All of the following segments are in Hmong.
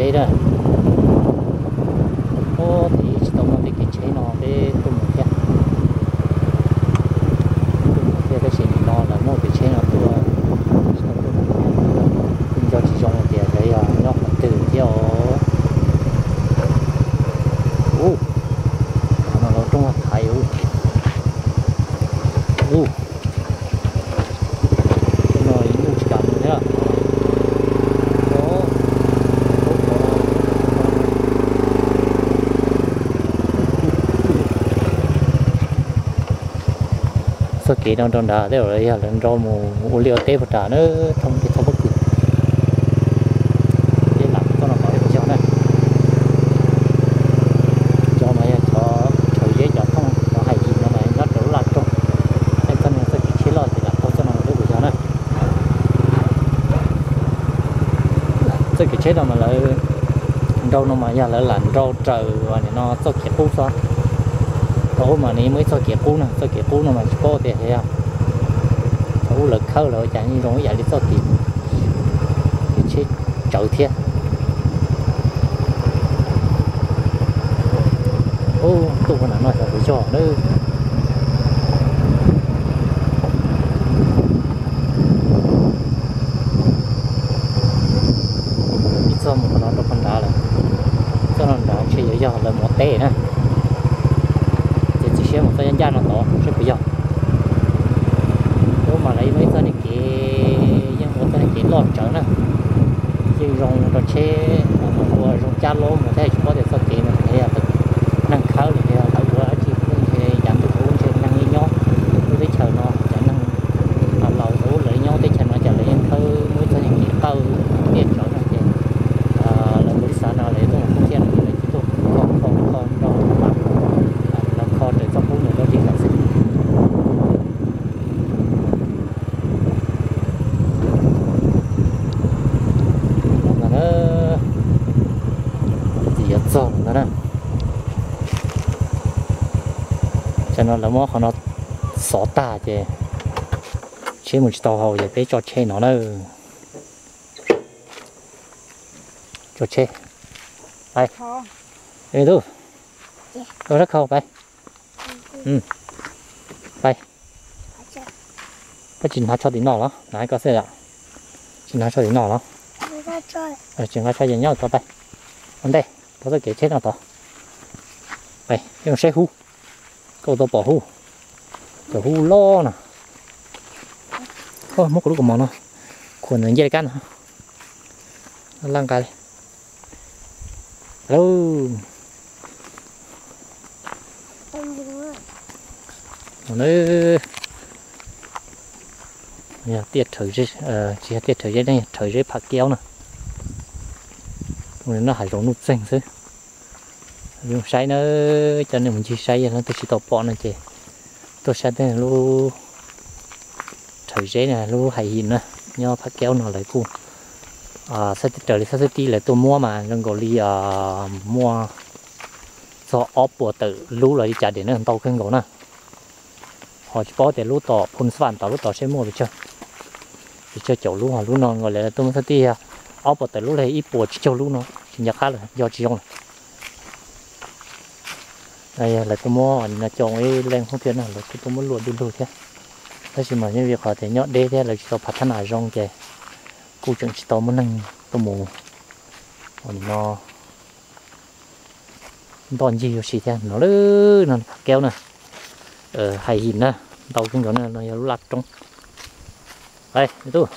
Tsheb na, ub, tsis tau muaj tej kev tsheb no peb tuaj mus thiab. Tuaj mus thiab tab sis nim no lawv muaj kev tsheb no tuaj, tsis tau tuaj mus thiab. Kuj nco tsis zoo tias lawv yog nyob qhov twg thiab os. Ub, qhov no lawv rooj vag thaiv ub. Ub, no ib lub tsis kam mus thiab. Txoj kev no rau nrad tej zaum yog lawv nrau mus ua liaj ua teb puag nrad na, thoob kev thoob pob kws. Peb lam txoj no tod ib puas xyoo na. Cov no yog cov rhawv zeb cov thooj cov hais yim no mas nyob rau lub laj roob. Tej txoj no txoj kev tsheb loj ces lam taug txoj no mus ib puas xyoo na. Txoj kev tsheb no mas lawv nrau no mas yog lawv lam nrau raws nim no txoj kev qub xwb. Thaum ub mas nws muaj ib txoj kev qub na, txoj kev qub no mas tsis paub tias yog thaum ub lawv khawb los ua cas yeej zoo ib yam li txoj kev tsheb tsawv thiab. Ub, tuaj puag nram no xyov puas yog na. Ib txoj mus qhov no rau puag nrad lawm. Txoj no nrad ntshe yuav yog lawv mus teb na. Ces txiav siab mus txoj ncaj ncaj no tod seb puas yog. Ub, mas lawv muaj ib txoj niag kev, yeej ua txoj niag kev loj tsawv na. Yeej zoo rau tsheb ua zoo cab laub mus thiab tsis paub tias txoj kev no yog neeg khawb los yog lawv ua dab tsi, ntshe yav ntuj ub ntshe neeg yeej nyob lub teb chaws no, cov neeg laus ub lawv nyob teb chaws no ces lawv yeej khawb muaj ib txoj niag kev qawj tiaj tsawv no ces lawv ua li xav no lawv tuaj mus qub thiab no ces lawv cia tuaj kho kho kho nrau mas lawv kho raws txoj qub nws lub li lawm xwb. Txiv yuav txog ntag na. Tam no lawv muab qhov no xov tag ces tsheb mus tsis tau hauv ces peb tso tsheb no na. Tso tsheb. Pais. Tus, rau sab khau pais. Pais. Koj tsis hnav tsho tim no los? Hnav koj xwb yom. Tsis hnav tsho tim no los? Tsis nqa tsho ces nyob tod pais. Ua ntej, tau txoj kev tsheb no tod. Pais, peb mus saib hub. Koj tau pom hub, cov hub loj no. Muab kuv lub kaus mom no khuam ntawm ncej li kab no. Laj nqa li. Lauj. Yog tiaj rhawv zeb, tsis yog tiaj rhawv zeb, yog rhawv zeb Pham Keub na. No hav zoov nuj txeeg xwb. Zoo saib na, coj nej mus ncig saib, yog leej twg tsis tau pom no ces tuaj saib tej lub rhawv zeb na, lub hais him na, nyob Pham Keub no lawv kuj xab tib raws li xab xab tib lawv tuaj muab mas zoo nkaus li muaj txog ob puas tawm lub los li cas diam na, ntau kawg nkaus na. Ho tsis paub tias lub tom Phu Xab Vam tom lub tom seb muaj pes tsawg, pes tsawg caum lub, ho lub no nkaus li lawv tuaj muab xab tib yog ob puas tawm lub los ib puas tsib caug lub no, tsis nco qab lawm, nco tsis zoo lawm. Yog lawv tuaj muab ua li no coj ib leeg hub thiab no, lawv kuj tuaj muab luaj du lug thiab. Tab sis mas yeej vim qhov tias nyob deb thiab lawv tsis tau phav thab nas zoo ces kuj tseem tsis tau muaj neeg tuaj mus ua li no ntoj ncig ua si thiab no. Lub no Pham Keub na, hais him na, ntau kawg nkaus na, no yog lub laj roob. Tus,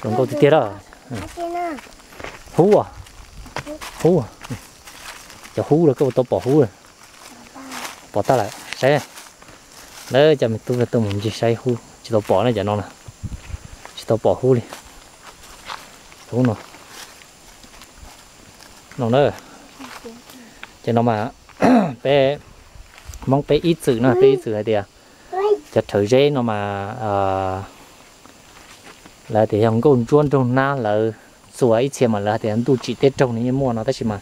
zoo nkauj tiag tiag lawm. Hub, hub, cov hub lawm, koj puas tau pom hub? Pom tag lawm, saib. Lawv cov me tub tuaj mus ncig saib hub, tsis tau pom na cov no na. Tsis tau pom hub li. Hub no, no na. Ces no mas peb Hmoob peb ib txwm na, peb ib txwm hais tias cov rhawv zeb no mas lawv tias yog nkauj ntsuab nraug nab lawv txua ib txhia mas lawv hais tias ntuj tsim teb raug nws yeej muaj no, tab sis mas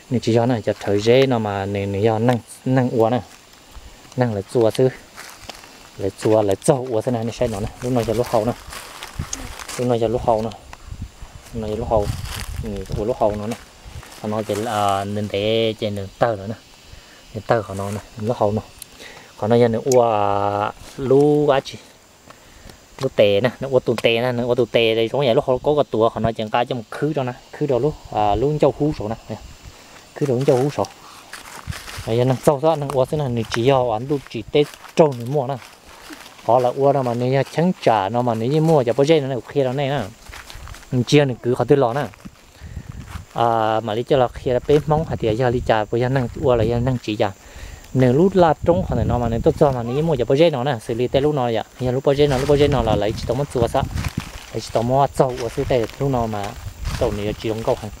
nws tsis yog na, cov rhawv zeb no mas nws yog neeg ua na, neeg lawv txua xwb, lawv txua lawv txaug ua xwb na. Nej saib no na, lub no yog lub hau na, lub no yog lub hau na. No yog lub hau, nws ua lub hau no na. Qhov no ces ntev ntev ces nws tawg lawm na. Nws tawg qhov no, lub hau no. Qhov no yog nws ua lub dab tsi, lub tes na, nws ua tus tes na, nws ua tus tes zoo yam lub hau kaub koj tuav, qhov no ces nqa coj mus khwb rau na, khwb rau lub, lub ncauj hub saud na. Khwb rau lub ncauj hub saud. Yog neeg txaug xwb, neeg ua xwb na, nws tsis yog uas ntuj tsim teb raug nws muaj na. Qhov lawv ua no mas nws yog cheeb tsam no mas nws yeej muaj cov pob zeb no, kuv qhia rau nej na. Nws tsis yog nws kwv qhov twg los na. Mam li coj los qhia rau peb Hmoob hais tias yog li cas, puas yog neeg ua los yog neeg tsim cas. Nws lub laj roob qhov ntawm no mas nws tuaj txog mas nws yeej muaj cov pob zeb no na, xws li tej lub no yom, yog lub pob zeb no, lub pob zeb no los lawv tsis tau muab txua xwb, lawv tsis tau muab txaug ua xwb, tej lub no mas tau nws yuav tsis zoo nkauj heev.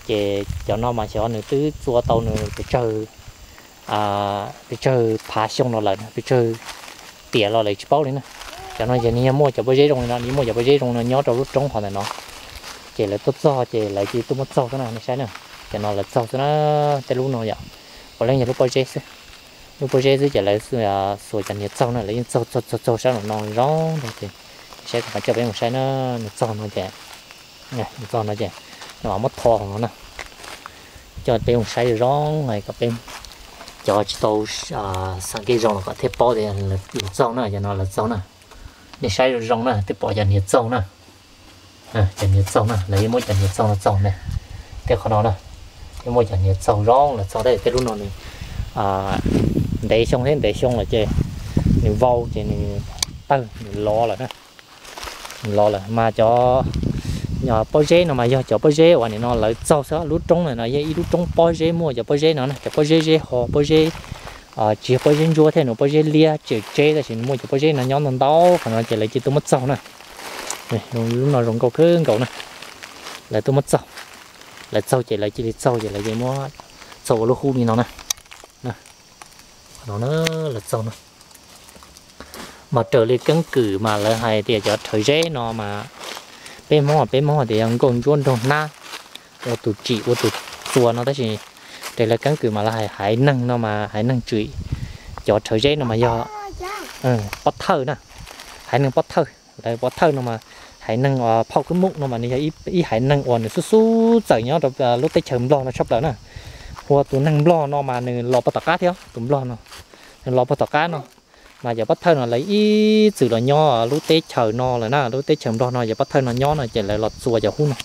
Ces cov no mas xyov nws twb txua tau nws pes tsawg, pes tsawg phav xyoo no lawm, pes tsawg tiam los lawm tsis paub li na. Cov no ces nws yog muaj cov pob zeb zoo li no, nws muaj cov pob zeb zoo no nyob rau lub roob qhov ntawm no. Ces lawv tuaj txog ces lawv cia li tuaj muab txaug xwb na, nej saib na. Cov no lawv txaug xwb na, tej lub no yom, puav leej yog lub pob zeb xwb. Lub pob zeb xwb ces lawv xuas cov hniav txaug na, lawv yeej txaug txaug txaug txaug sab nraum no zoo nraug ces, saib kuv mam coj peb mus saib na, nws txaug no ces, nws txaug no ces, nws mam muab tho hauv no na. Coj peb mus saib zoo zoo kom peb cov tsis tau xav nkej zoo los kom thiaj paub tias lawv txaug na, cov no lawv txaug na. Nej saib zoo zoo na, twb pom cov hniav txaug na. Cov hniav txaug na, lawv yeej muab cov hniav txaug no txaug ne. Tej qhov no na, yeej muaj cov hniav txaug zoo lawv txaug, tej lub no nws ntev xyoo thiab ntev xyoo lawm ces nws vau ces nws tawg nws lov lawm na. Nws lov lawm mas cov pob zeb no mas yog cov pob zeb uas nim no lawv txaug xwb. Lub roob ntawm no yog ib lub roob pob zeb, muaj cov pob zeb no na, cov pob zeb zeb ho, pob zeb, tsis yog pob zeb ntsuab thiab, nws pob zeb liab tsem tseb, tab sis nws muaj cov pob zeb no nyob ntau ntau qhov no ces lawv cia li tuaj muab txaug na. Lub no zoo nkauj kawg nkaus na. Lawv tuaj muab txaug, lawv txaug ces lawv cia li txaug ces lawv cia li muab txaug ua lub hub li no na. No na, lawv txaug no. Mas raws li keeb kwm mas lawv hais tias cov rhawv zeb no mas peb Hmoob, peb Hmoob tias yog nkauj ntsuab nraug hnab ua tus tsim ua tus txua no, tab sis raws li keeb kwm mas lawv hais haiv neeg no mas haiv neeg tsim cov rhawv zeb no mas yog pob thawj na. Haiv neeg pob thawj, lawv pob thawj no mas haiv neeg phauj kub mum no mas nws yog ib haiv neeg uas nws xub xub txawm nyob rau lub teb chaws Nplog no tshaj plaws na. Ua tus neeg Nplog no mas nws los puag tom qab thiab, tus Nplog no nws los puag tom qab no. Mas cov pob thawj no lawv ib txwm los nyob lub teb chaws no lawm na, lub teb chaws Nplog no cov pob thawj no nyob no ces lawv los txua cov hub no.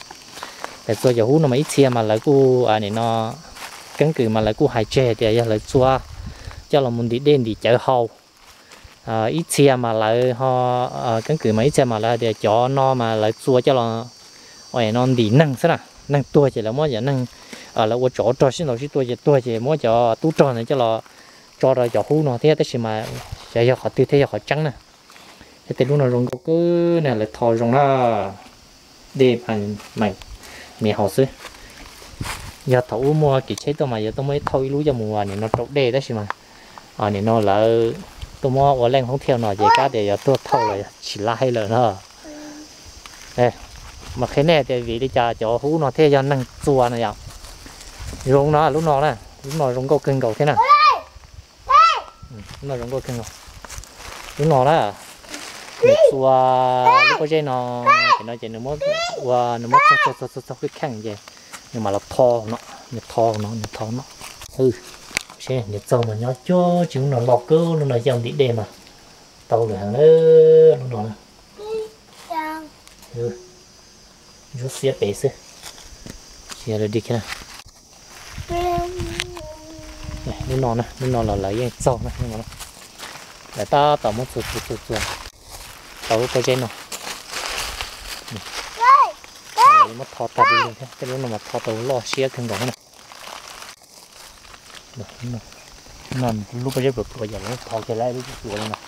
Lawv txua cov hub no mas ib txhia mas lawv kuj, nim no keeb kwm mas lawv kuj hais tseg tias yog lawv txua coj los mus ntim dej ntim cawv haus. Ib txhia mas lawv ho, keeb kwm mas ib txhia mas lawv hais tias cov no mas lawv txua coj los, no ntim neeg xwb na. Neeg tuag ces lawv muab cov neeg, lawv ua tsov rog sib ntaus sib tua ces tuag ces muab cov tub rog ntawd coj los tso rau cov hub no thiab, tab sis mas xyov yog qhov twg thiaj yog qhov tseeb na. Thiab tej lub no zoo nkauj kawg na, lawv tho zoo na. Dej mas me haus xwb. Yog thaum ub muaj kev tsheb tuaj mas yuav tuaj muab ib thauj ib lub coj mus nim no rau dej, tab sis mas nim no lawv tuaj muab ua leej hoob thiaj no ces kab tias yog tuaj thauj los tsis laib lawm na. Mas qhia nej tias vim li cas cov hub no thiaj yog neeg txua no yom. Zoo no, lub no na, lub no zoo nkauj kawg nkaus thiab na. Lub no zoo nkauj kawg nkaus. Lub no na, nws txua lub pob zeb no, ces no ces nws muab ua, nws muab txaug txaug txaug txaug kheej kheej ces nws mam los tho no, nws tho no, nws tho no. Seb nws txaug mas nyob cuag tsis, lub no loj kawg, lub no yau ntim dej mas tau lawm heev na, lub no na. Ntsuab xiab pem xwb. Lub no na, lub no los lawv yeej txaug na, lub no na. Lawv tab tom muab txua txua txua txua tau lub pob zeb no. Muab tho tag li thiab, tej lub no mas tho tau loj siab kawg nkaus na. No, lub pob zeb pluav pluav yog lawv tho kiag lawm lub pluav pluav li no.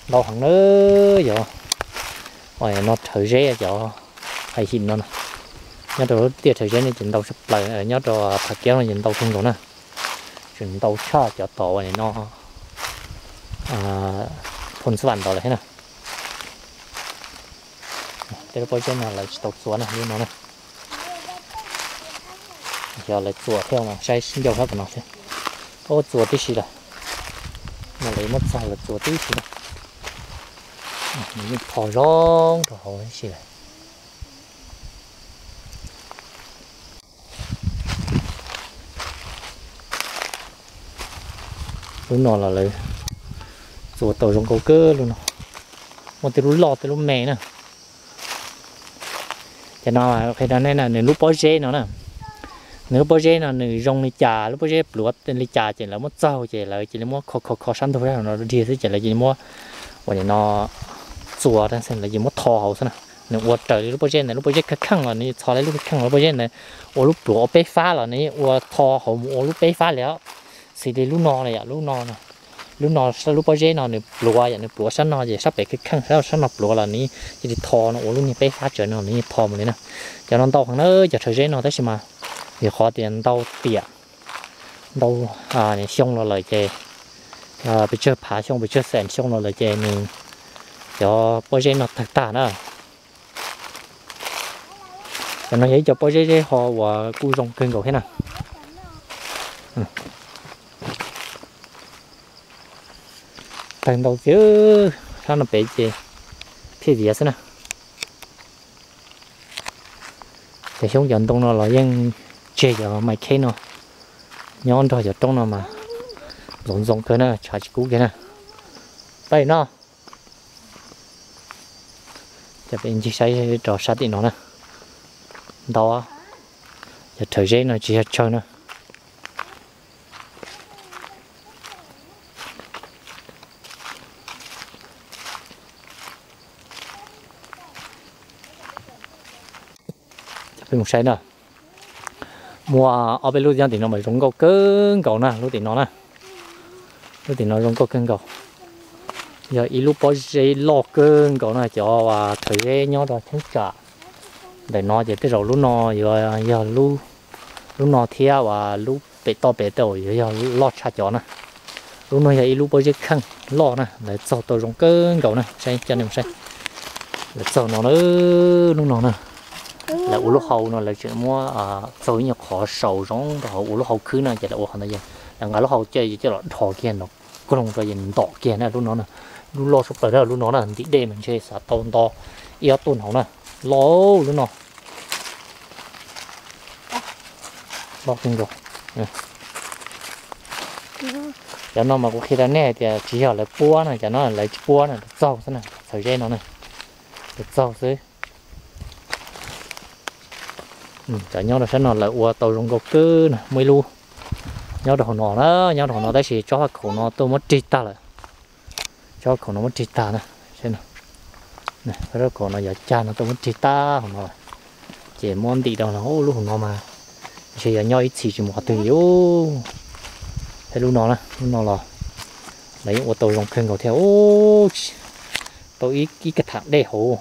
Ntau heev na, yog no rhawv zeb cov hais him no na. Nyob rau lub tiaj rhawv zeb no ces ntau tshaj plaws, nyob rau Phav Kiab no ces ntau kawg nkaus na. Tseem ntau tshaj cov tom uas nim no Phoos Xab Vam ntawd lawm thiab na. Tej lub pob zeb no lawv tsis tau txua na, lub no na. Yog lawv txua thiab mas saib ncauj sab tom no thiab. Ub, txua tib si lawm. No lawv muab txog lawv txua tib si na. Nws yeej tho zoo rau hauv tib si lawm. Lub no los lawv txua tau zoo nkauj kawg lub no, muaj tej lub loj tej lub me na. Ces no qhia rau nej na, nws lub pob zeb no na, nws lub pob zeb no nws zoo li cas, lub pob zeb pluav li cas ces lawv muab txaug ces lawv cia li muab kho kho kho sab ntug sab no dig xwb ces lawv cia li muab ua li no txua, lawv cia li muab tho hauv xwb na. Nws ua raws li lub pob zeb ntawd, lub pob zeb kheej kheej los nws txho li lub kheej kheej, lub pob zeb ntawd ua lub pluav ua peb fab los nws ua tho hauv mus ua lub peb fab li. Xws li lub no yom, lub no, lub no lub pob zeb no nws pluav yom, nws pluav sab no ces sab pem kheej kheej, sab no pluav los nws cia li tho no ua lub niag peb fab tsawv no nws tho mus li na. Cov no ntau heev na, cov rhawv zeb no tab sis mas vim qhov tias ntau tiam, ntau xyoo los lawm ces, pes tsawg phav xyoo pes tsawg xees xyoo los lawm ces nws, cov pob zeb no tawg tag na. Cov no yog ib co pob zeb zeb ho uas kuj zoo kawg nkaus thiab na. Tawg ntau tiag, sab no pem ces thiaj viav xwb na. Cov xyoob cov ntoo no los yeej tseg cov mais kheb no nyob nrog cov roob no mas ntxoov ntxoo kawg na, tshav tsis kub kiag na. Pab no, cov peb ncig saib rau sab tim no na, ntau, cov rhawv zeb no tsis yog tsawg na. Cov peb mus saib na, muaj ob peb lub nyob tim no mas zoo nkauj kawg nkaus na, lub tim no na, lub tim no zoo nkauj kawg nkaus. Yog ib lub pob zeb loj kawg nkaus na, cov rhawv zeb nyob rau cheeb tsam ntawm no ces tej zaum lub no yuav yog lub no thiab uas lub pem toj pem tej yuav yog loj tshaj cov na. Lub no yog ib lub pob zeb kheej loj na, lawv txaug tau zoo kawg nkaus na, saib coj nej mus saib. Lawv txaug no na, lub no na, lawv ua lub hau no lawv tseem muab txaug ib nyuag qhov saus zoo rau hauv ua lub hau khwb no ces lawv ua qhov ntawd, lawv nqa lub hau coj coj los dhos kiag nrov koog rau ces ntom kiag na lub no na. Lub loj suav plaws na lub no na, ntim dej mas ntshe xav tau nto ib ob tuj hauv na. Loj lub no. Loj kawg nkaus. Cov no mas kuv qhia rau nej hais tias tsis yog lawv puab na, cov no lawv tsis puab na, lawv txaug xwb na, rhawv zeb no na, lawv txaug xwb. Cov nyob rau sab no lawv ua tau zoo nkauj kawg na, muaj ib lub nyob rau hauv no na, nyob rau hauv no tab sis tsob haj khaum no tuaj muab rig tag lawm. Tsob haj khaum no muab rig tag na, tsob haj khaum no yuav cag no tuaj muab rig tag hauv no lawm. Ces muab ntim rau lub hauv no mas ntshe yog nyob ib txhis tsis mus qhov twg li. Thiab lub no na, lub no los lawv yeej ua tau zoo kawg nkaus thiab. Tau ib ka tham dej hauv.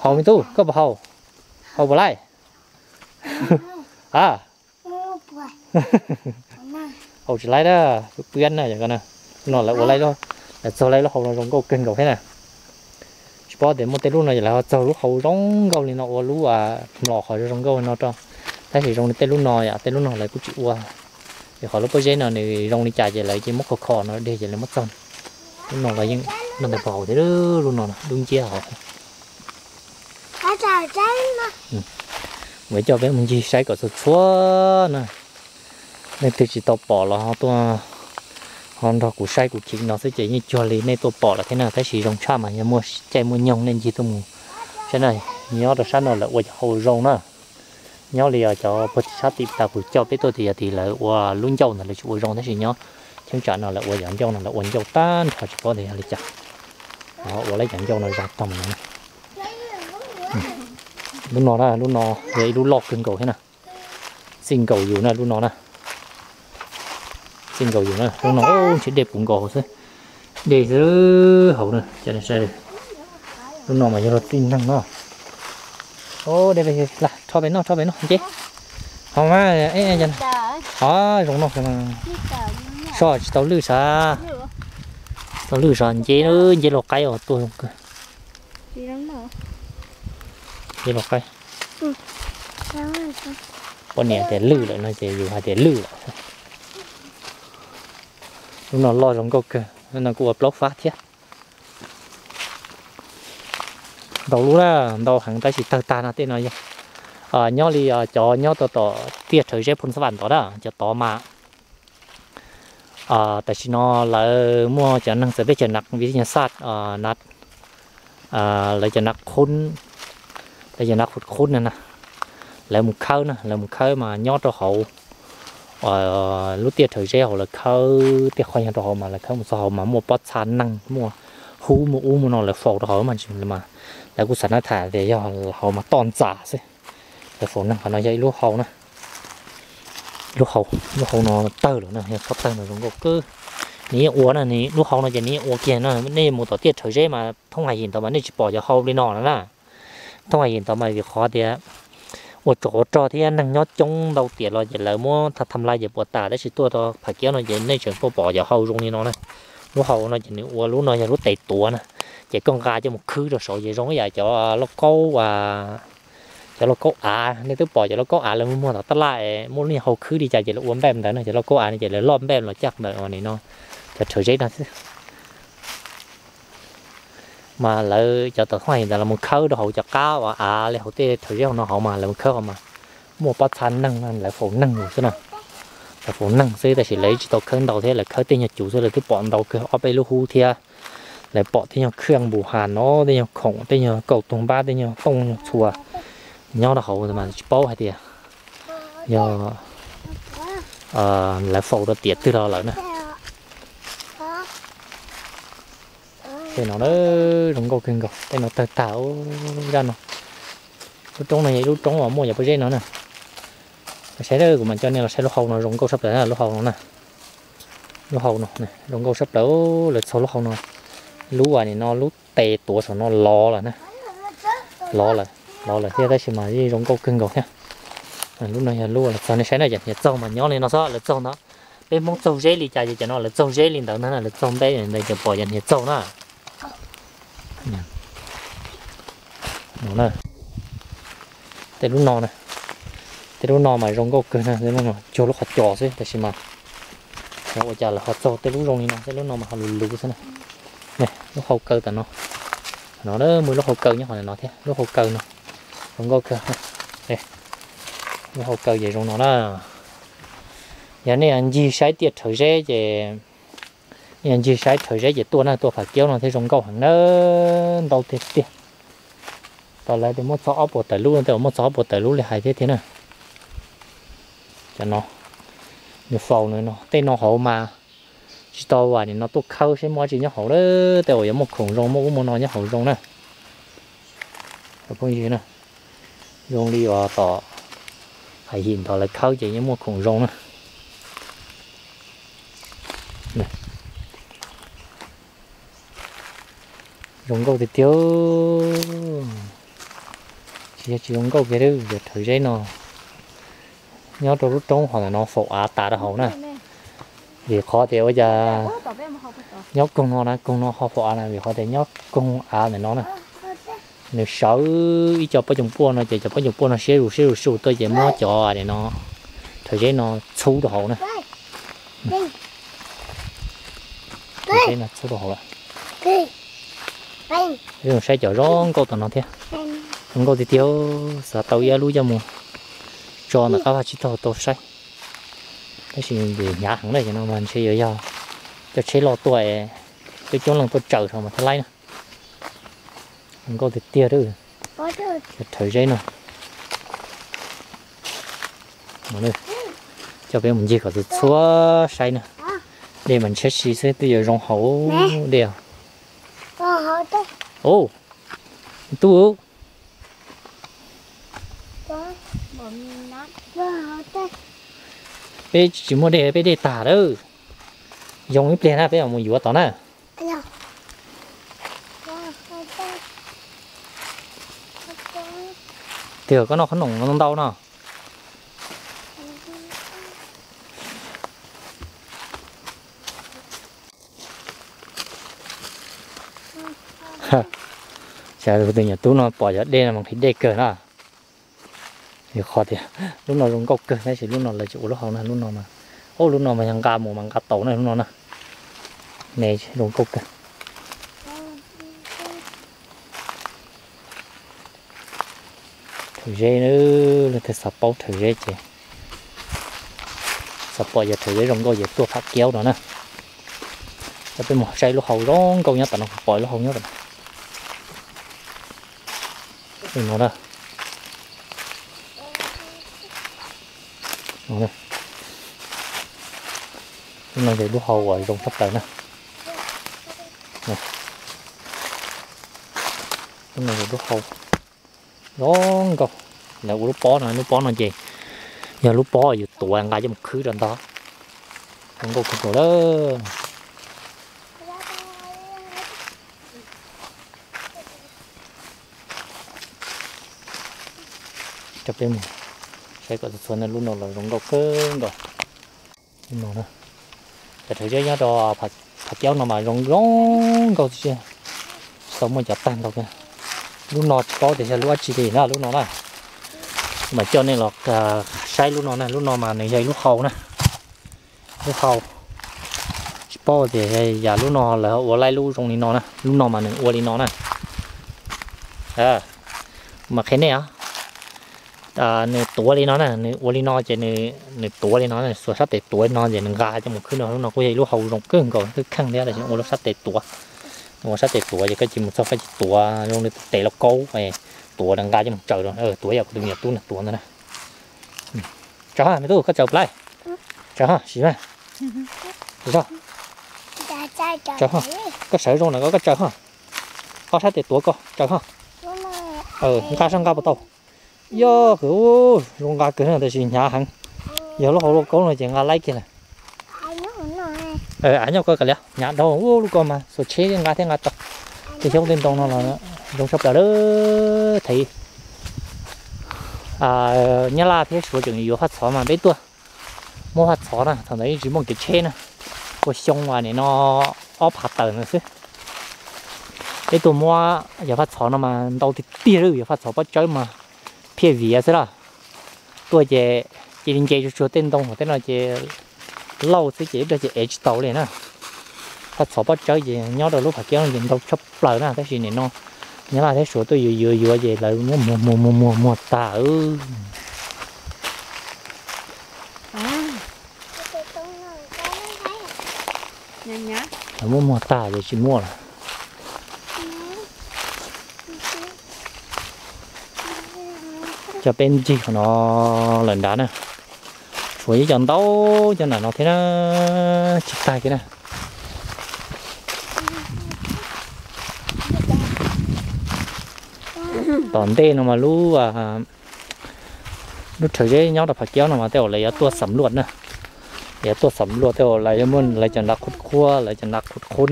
Haus me tub, koj puas haus? Haus puas laij? A, haus tsis laij na, pw pw na. Lub no lawv ua, lawv txaug laij lub hau no zoo nkauj kawg nkaus thiab na. Tsis paub tias muaj tej lub no lawv ho txaug lub hau zoo nkauj li no ua lub mlom qhov zoo nkauj li no rau. Tab sis zoo li tej lub no yom, tej lub no lawv kuj tsis ua. Vim qhov lub pob zeb no nws zoo li cas ces lawv cia muab kho kho no deg ces lawv muab txaug. Lub no los yeej noj ntawd puas haus thiab, lub no lub nciab hauv. Kuv coj peb mus ncig saib kom txhua txhua na. Leej twg tsis tau pom los ho tuaj, ho nrog kuv saib kuv khiv no xwb ces yeej cuag li nej tuaj pom lawm thiab na. Tab sis zoo tshaj mas yog muaj caij muaj nyoog nej ncig tuaj mus saib na. Nyob rau sab no lawv ua cov hau zoo na. Nyob li cov puag tim sab tim tas kuv coj peb tuaj tim yog tim lawv ua lub ncauj ntawd lawv tsis ua zoo tab sis nyob cheeb tsam no lawv ua cov ncauj no lawv ua ncauj tag nrho tsis paub tias yog li cas. Ua lawv cov ncauj no zoo tag mus no. Lub no na, lub no yog ib lub loj kawg nkaus thiab na. Txij nkaus yus na lub no na. Txij nkaus yus na, lub no ntshe dej puv nkaus hauv xwb. Dej xwb hauv na. Lub no mas yog luag txij neeg no. Dej, rho pem no, rho pem no nce. Haus mas, o, zoo no. So tsis tau lwj sav. Tsis tau lwj sav nce, nce luag qaib os, tuaj zoo kawg. Nce luag qaib. Poj niam tias lwj lawm no ces yus hais tias lwj lawm. Lub no loj zoo nkauj kawg, lub no kuj ua plaub fab thiab. Ntau lub na, ntau heev tab sis tawg tag no, tej no yog Nyob li cov nyob rau tom tiaj Rhawv Zeb Phoos Xab Vam ntawd na, cov tod mas tam sim no lawv muaj cov neeg txawv teb chaws na, vim tias nyuag xaj na, lawv cov na qhub, lawv cov na qhub qhub na na, lawv mus khawb na, lawv mus khawb mas nyob rau hauv lub tiaj Rhawv Zeb hauv, lawv khawb tej qhov nyuag rau hauv mas lawv khawb mus txog hauv mas muaj pob txha neeg, muaj hub, muaj ub muaj no lawv faus rau hauv mas, lawv kuj xav na tham tias yog hauv mas toj ntxas xwb. Lawv faus neeg qhov no yog ib lub hau na, lub hau, lub hau no tawg lawm na, yog txhob tawg no zoo nkauj kawg. Nws yeej ua na, lub hau no ces nws yeej ua kiag no, nej mus tom tiaj Rhawv Zeb mas thoob hais yim ntawd mas nej tsis pom cov hau li no no na. Thoob hais yim ntawd mas vim qhov tias ua tsov ua rog thiab neeg nyob coob ntau tiam los ces lawv muab tham tham lais ces puas tas, tab sis tuaj rau Pham Kiab no ces nej tseem tuaj pom cov hau zoo li no na. Lub hau no ces nws ua lub no yog lub tes tuav na, ces koj nqa coj mus khwb rau saud ces zoo ib yam cov lauj kaub, cov lauj kaub av, nej twb pom cov lauj kaub av lawv muag tom tab laj muaj lub niag hau khwb li cas ces lawv ua npaj ntawd no, cov lauj kaub av no ces lawv loj npaj los caj ntawm ua nim no cov Rhawv Zeb no xwb. Mas lawv cov tom thoob hais ntawd los mus khawb rau hauv cov qab uas av li hauv tej Rhawv Zeb hauv no hauv mas lawv mus khawb hauv mas muaj pob txha neeg no lawv faus neeg xwb na. Lawv faus neeg xwb tab sis lawv tsis tau khawb ntau thiab, lawv khawb tej nyuag cuv xwb lawv twb pom ntau kawg ob peb lub hub thiab. Lawv pom tej nyuag khwj npus has no, tej nyuag khoom, tej nyuag kauj tug npab, tej nyuag tooj nyuag txhua nyob rau hauv mas tsis paub hais tias yog lawv faus rau tiam twg los lawm na. Tej no zoo nkauj kawg nkaus, tej no tawg tag zaj no. Lub roob no yog ib lub roob uas muaj cov pob zeb no na. Saib, kuv mam coj nej los saib lub hau no zoo nkauj tshaj plaws na, lub hau no na. Lub hau no zoo nkauj tshaj plaws, lawv txog lub hau no, lub uas nim no lub tes tuav saum no lov lawm na. Lov lawm, lov lawm thiab tab sis mas yeej zoo nkauj kawg nkaus thiab. Lub no yog lub lawv txog, nej saib na, cov hniav txaug mas nyob li no xwb, lawv txaug ntawd. Peb Hmoob txaug zeb li cas ces cov no lawv txaug zeb li ntawd ntag na, lawv txaug ntev ntawd ces pom cov hniav txaug na. Tej lub no na, tej lub no mas zoo nkauj kawg na, cuag lub qhov cos xwb tab sis mas xyov ua cas lawv ho txaug tej lub zoo li no, tej lub no mas ho luv luv xwb na. Lub hau kaw tam no, no muaj lub hau kaw nyob qhov no thiab, lub hau kaw no zoo nkauj kawg. Lub hau kaw ces zoo no na. Yog nej ncig saib tiaj Rhawv Zeb ces, nej ncig saib Rhawv Zeb ces tuaj na, tuaj Pham Kiab no thiaj zoo nkauj heev na, ntau tiag tiag. Tau lawv tias muaj txog ob puas tawm lub, tej uas muaj txog ob puas tawm lub li hais thiab tiag na. Cov no, nws faus no, tej no hauv mas tsis tau vam nim no tuaj khawb seb muaj dab tsi nyob hauv, tej uas yuav muaj khoom zoo, muaj ub muaj no nyob hauv zoo na. Phooj ywg na, zoo li uas tom hais yim ntawd lawv khawb ces yeej muaj khoom zoo na. Zoo nkauj tiag tiag. Tsis yog tsis zoo nkauj kiag, cov Rhawv Zeb no nyob rau lub roob hov ntawm no faus av tas rau hauv na. Vim qhov tias ua cas nyob koog no na, koog no ho faus av na, vim qhov tias nyob koog av ntawm no na. Nws sawv ib co pob coom puaj no ces cov pob coom puaj no siab zus siab zus siab zus tuaj ces muab cov no, Rhawv Zeb no txhub rau hauv na. Rhawv Zeb no txhub rau hauv lawm. Peb mus saib cov zoo nkauj tom no thiab. Zoo nkauj tiag tiag, xav tau ib lub coj mus tso ntawm qab vaj tsib taug tau saib. Tab sis hnyav heev na, cov no mas ntshe yuav yog cov tsheb loj tuaj, coob coob leej tuaj tsaws rau mas thiaj laib na. Zoo nkauj tiag tiag, Rhawv Zeb no. Coj peb mus ncig kom txhua txhua saib na. Dej mas ntshiab si xwb twb yuav zoo hauv dej. Tub, peb tsis muaj dej, peb dej tag lawm. Yoo ib pliag na peb mam mus yuav tod na. Tiag, koj noj qhob noom ntau no. Xyov tus nyuam tub no pom cov dej no mas nqhis dej kawg na. Vim qhov tias lub no zoo nkauj kawg tab sis lub no lawv tsis ua lub hau na, lub no mas, ub, lub no mas yog nqa mus mas nqa tau na lub no na. Ne zoo nkauj kawg. Rhawv zeb, leej twg xav paub rhawv zeb ces xav pom yog rhawv zeb zoo nkauj ces tuaj Pham Kiaub no na. Coj peb mus saib lub hau zoo nkauj nyob tom no, pom lub hau nyob tom no. Lub no yog lub hau uas zoo tshaj plaws na. Lub no yog lub hau zoo nkauj. Lawv ua lub pob no, lub pob no ces yog lub pob yus tuav nqa coj mus khwb rau ntag. Zoo nkauj kawg nkaus lawm. Coj peb mus saib kom txhua txhua na, lub no los zoo nkauj kawg nkaus. Lub no na, cov rhawv zeb nyob rau Pham Kiaub no mas zoo zoo nkauj tiag, tsis tau muaj cov tag nrho kiag. Lub no tsis paub tias yog lub dab tsi li na, lub no na. Mas coj nej los saib lub no na, lub no mas nws yog ib lub hau na. Lub hau, tsis paub tias yam lub no lawv ua laib lub zoo li no na, lub no mas nws ua li no na. Mas qhia nej os, nws tuav li no na, nws ua li no ces nws tuav li no, xuas sab tes tuav li no ces nws nqa coj mus khwb no. Lub no kuj yog ib lub hau zoo kawg nkaus, twb kheej thiab tab sis nws ua lub sab tes tuav. Nws ua sab tes tuav ces koj cia mus txog koj cia tuav zoo li tes lauj kaub, tuav nws nqa coj mus tsaws rau, tuav yam kuv tus me nyuam tub nws tuav ntawd na. Tsaws ha me tub, koj tsaws plab. Tsaws ha sim na. Tsaws ha. Koj sawv zoo na, koj tsaws ha. Ob sab tes tuav koj tsaws ha. Nqa sab nqa puas tau? Yog kawg, zoo nqa kawg tab sis hnyav heev. Yog lub hau lauj kaub no ces nqa laib kiag lawm. Av nyob koj kav liam, hnyav dhau, lub ko mas xuas tsheb nqa thiab nqa tau. Tej xyoob tej ntoo no los zoo tshaj plaws lawm. Thev Nyab Laj thiab Suav tseem yuav faj txhov mas peb tuaj muab faj txhov na, thaum ntawd yeej tsis muaj kev tsheb na. Ua xyoo as nim no ob phav tawm ntawd xwb. Peb tuaj muab yog faj txhov no mas ntau tiag tiag li, yog faj txhov pob tsawb mas phiaj viav xwb lawm. Tuaj ces cia li nce tsuag tsuag tej ntoo hauv tej no ces lauj xwb ces ib pliag ces ev tsis tau li na. Faj txhov pob tsawb ces nyob rau lub Pham Kiaub no ces ntau tshaj plaws na, tab sis nim no Nyab Laj thiab Suav tuaj yuav yuav yuav ces lawv muab muag muag muag muag muag tag. Lawv muab muag tag ces tsis muaj lawm. Coj peb ncig qhov no lawm nrad na. Tshuav ib co ntau, cov nram no thiab na, tsis tag kiag na. Tom ntej no mas lub, lub rhawv zeb nyob rau Pham Kiaub no mas tej zaum lawv yuav tuaj xam luaj na. Yuav tuaj xam luaj tej zaum lawv yuav muab lawv cov nra qhuv qhuab, lawv cov nra qhuv qhuv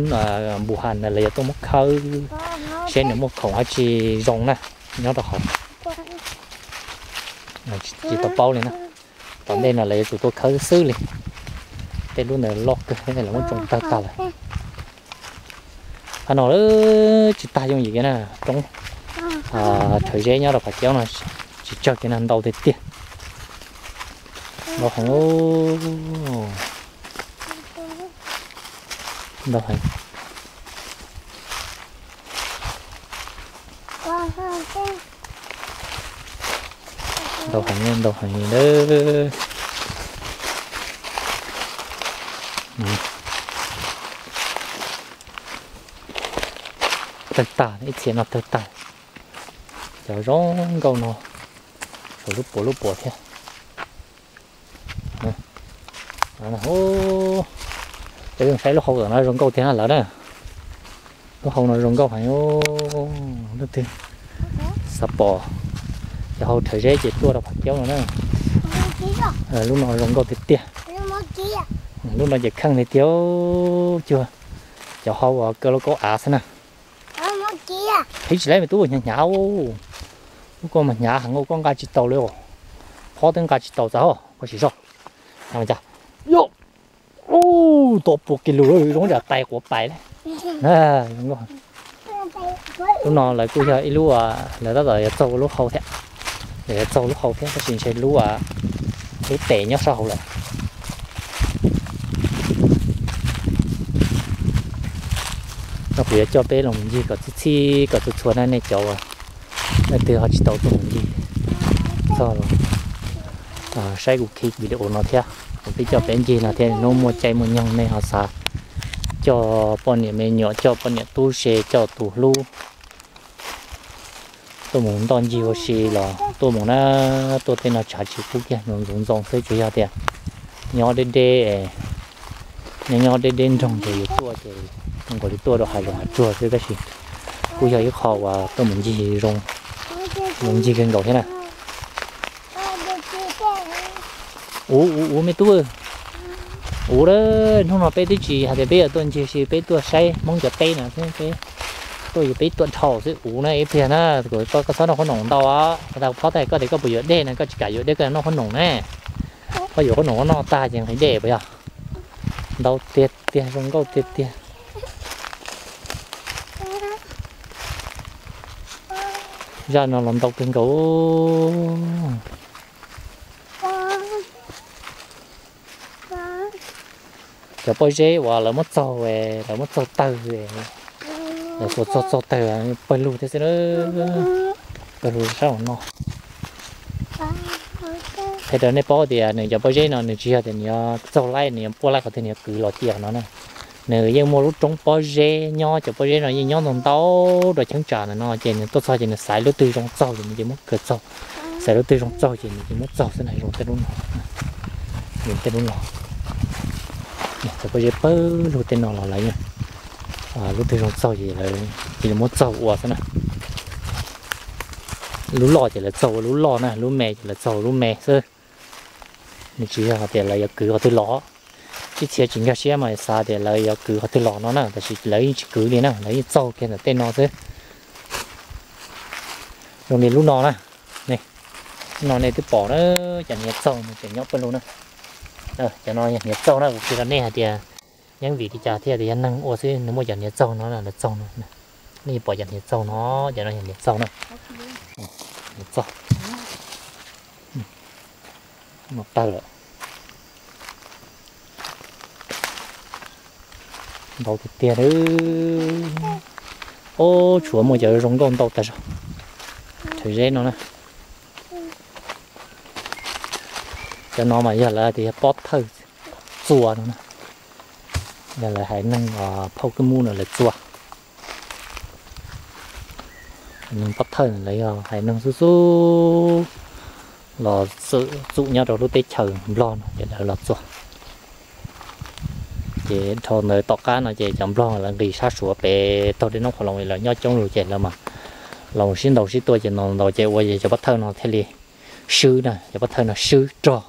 npus has ntawd lawv yuav tuaj muab khawb seb nws muaj khoom dab tsi zoo na nyob rau hauv. Tsis tau paub li na. Tom ntej no lawv yuav tsum tuaj khawb xwb li. Tej lub ntawd loj kawg lawv muab tsoo tawg tag lawm. Qhov no tsis tag yooj yim kiag na, roob rhawv zeb nyob rau Pham Kiaub no tsis tsawg kiag na, ntau tiag tiag. Ntau heev, ntau heev. Ntau heev, ntau heev li. Tawg tag, ib txhia no tawg tag. Cov zoo nkauj no, saum lub puas lub puas thiab. Peb saib lub hau tom no zoo nkauj tiag na lawv na. Lub hau no zoo nkauj heev, leej twg xav pom cov hau rhawv zeb ces tuaj rau Pham Kiaub no na. Lub no zoo nkauj tiag tiag. Lub no ces kheej tiag tiag, cuag cov hau uas kaw lauj kaub av xwb na. Qhib tsis laib me tub, hnyav hnyav. Lub ko mas hnyav heev, koj nqa tsis tau li os. Phob twb nqa tsis tau txav hos, koj sim zoj. Hnyav cas. Ub, tau pua kiag lus zoo ntsam tais quav pais li. Lub no lawv kuj yog ib lub, lawv tab tom yuav txaug lub hau thiab. Lawv yuav txaug lub hau thiab tab sis ntshe lub, lub tes nyob sab hauv lawm. No kuv yuav coj peb los mus ncig kom txhij txhij kom txhua txhua na nej cov uas leej twg ho tsis tau tuaj mus ncig. txog los saib kuv clip video no thiab, kuv peb coj peb ncig no thiab, hnub muaj caij muaj nyoog nej ho xav coj poj niam me nyuam, coj poj niam tub se, coj tus hlub tuaj mus ntoj ncig ua si los tuaj mus na, tuaj tej no tshav tsis kub kiag, ntxoov ntxoo xwb, tsuas yog tias nyob deb deb, nyob nyob deb deb nroog ces yus tuaj ces zoo nkaus li tuaj rau hav zoov hav tsuag xwb, tab sis kuj yog ib qho uas tuaj mus ncig zoo, mus ncig kawg nkaus thiab na. Uv uv uv me tub, uv, hnub no peb twb tsis hais tias peb yuav tuaj ncig, sis peb tuaj saib Hmoob cov teb no xwb, peb tuaj, peb tuaj dhau xwb, uv na ib pliag na, koj txhob noj qhob noom ntau os, tas phob tas koj tias koj puas yuav dej na, koj tsis kam yuav dej koj noj qhob noom na. Koj yuav qhob noom noj tag ces nqhis dej puas yog? Ntau tiag tiag, zoo nkauj tiag tiag. Zaj no los ntau kawg nkaus. Cov pob zeb uas lawv muab txaug, lawv muab txaug tawg, lawv txaug txaug tawg pawg lug thiab xwb, pawg lug sab no. Qhia rau nej paub tias nws cov pob zeb no nws tsis yog tias nws yuav txaug laib, nws yuav puaj laib qhov twg nws yuav kwv los cia no na. Nws yeej muaj lub roob pob zeb nyob, cov pob zeb no yeej nyob ntau ntau rau cheeb tsam ntawm no, ces nws tuaj txog ces nws xaiv lub twg zoo txaug ces nws ces muab kawg txaug, xaiv lub twg zoo txaug ces nws ces muab txaug xwb na, zoo tej lub no, tej lub no. Cov pob zeb pawg lug tej no los lawv lub twg zoo txaug ces lawv cia li muab txaug ua xwb na. Lub loj ces lawv txaug ua lub loj na, lub me ces lawv txaug ua lub me xwb. Nws tsis yog hais tias lawv yuav kwv qhov twg los, tsis txhia tsis nkag siab mas xav tias lawv yuav kwv qhov twg los no na, tab sis lawv yeej tsis kwv li na, lawv yeej txaug kiag ntawm tej no xwb. Zoo li lub no na, lub no nej twb pom na, cov hniav txaug no tseem nyob pawg lug na. Cov no yog hniav txaug na, kuv qhia rau nej hais tias yeej vim li cas thiaj tias yog neeg ua xwb nws muaj cov hniav txaug no na, lawv txaug no. Nej pom cov hniav txaug no, cov no yog hniav txaug na. Hniav txaug no tawg lawm. Ntau tiag tiag. Ob, tshuav muaj cov zoo nkauj ntau tag zog. Rhawv zeb no na. Cov no mas yog lawv tias yog pob thawj txua no na. Yog lawv haiv neeg phauj kab mub no lawv txua. Neeg pob thawj lawv yog haiv neeg xub xub los txum nyob rau lub teb chaws Nplog no ces lawv los txua. Ces dhau ntawd tom qab no ces cov Nplog lawv nqis sab Suav pem taug dej noob qhuav loo, lawv nyob coob lug ces lawv mas los sib ntaus sib tua ces no ntau ces ua ces cov pob thawj no thiaj li swb na, cov pob thawj no swb rog.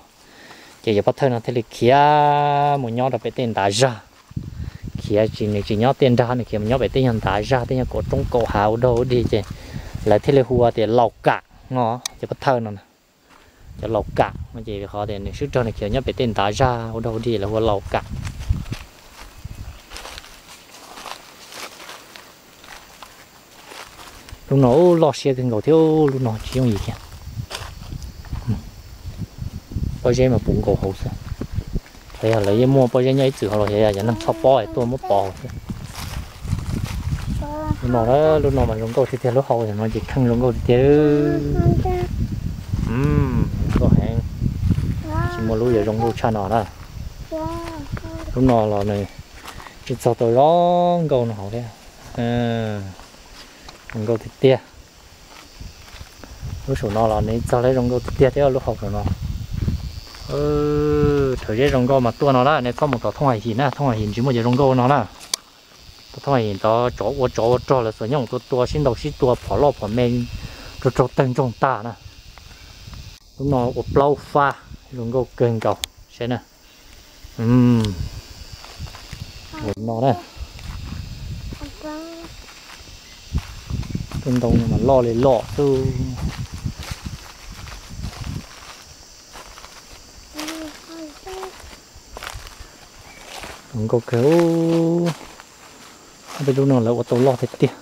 Ces cov pob thawj no thiaj li khiav mus nyob rau pem tej ntav zaj. Khiav tsis, nws tsis nyob tej nrag, nws khiav mus nyob pem tej nyuag ntav zaj, tej nyuag kaum roob kaum hav ua dog ua dig ces lawv thiaj li hu ua tias Laus Kam no, cov pob thawj no. Cov Laus Kam no ces qhov tias nws swb rog nws khiav nyob pem tej ntav zaj ua dog ua dig lawv hu ua Laus Kam. Lub no loj siab kawg nkaus thiab, lub no tsis yooj yim thiab. Pob zeb mas puv nkaus hauv xwb. Qhov yog lawv yeej muaj pob zeb nyob ib txwm hauv los xyov yog cov neeg txhob pob es tuaj muab pov hauv xwb. Lub no, lub no mas zoo nkauj tiag tiag, lub hau no ces kheej zoo nkauj tiag tiag. Zoo nkauj heev, tsis muaj lub yuav zoo nkauj tshaj no na. Lub no los nws tsis txog tau zoo nkauj no hauv thiab. Zoo nkauj tiag tiag. Lub saum no los nws txog lawv zoo nkauj tiag tiag thiab lub hau saum no. Rhawv zeb zoo nkauj mas tuaj no na, nej txhob mus tom Thooj Hais Him na, Thooj Hais Him tsis muaj cov zoo nkauj no na. Tom Thooj Hais Him tod tsov ua tsov ua rog lawv xuas nyooj tua tua sib ntaus sib tua phom loj phom me, raug raug tawg ntsoog tag na. Lub no ua plaub fab zoo nkauj kawg nkaus saib na. No na, tus ntoo mas loj li loj xwb. Zoo nkauj kawg. Ob peb lub no lawv ua tau loj tiag tiag.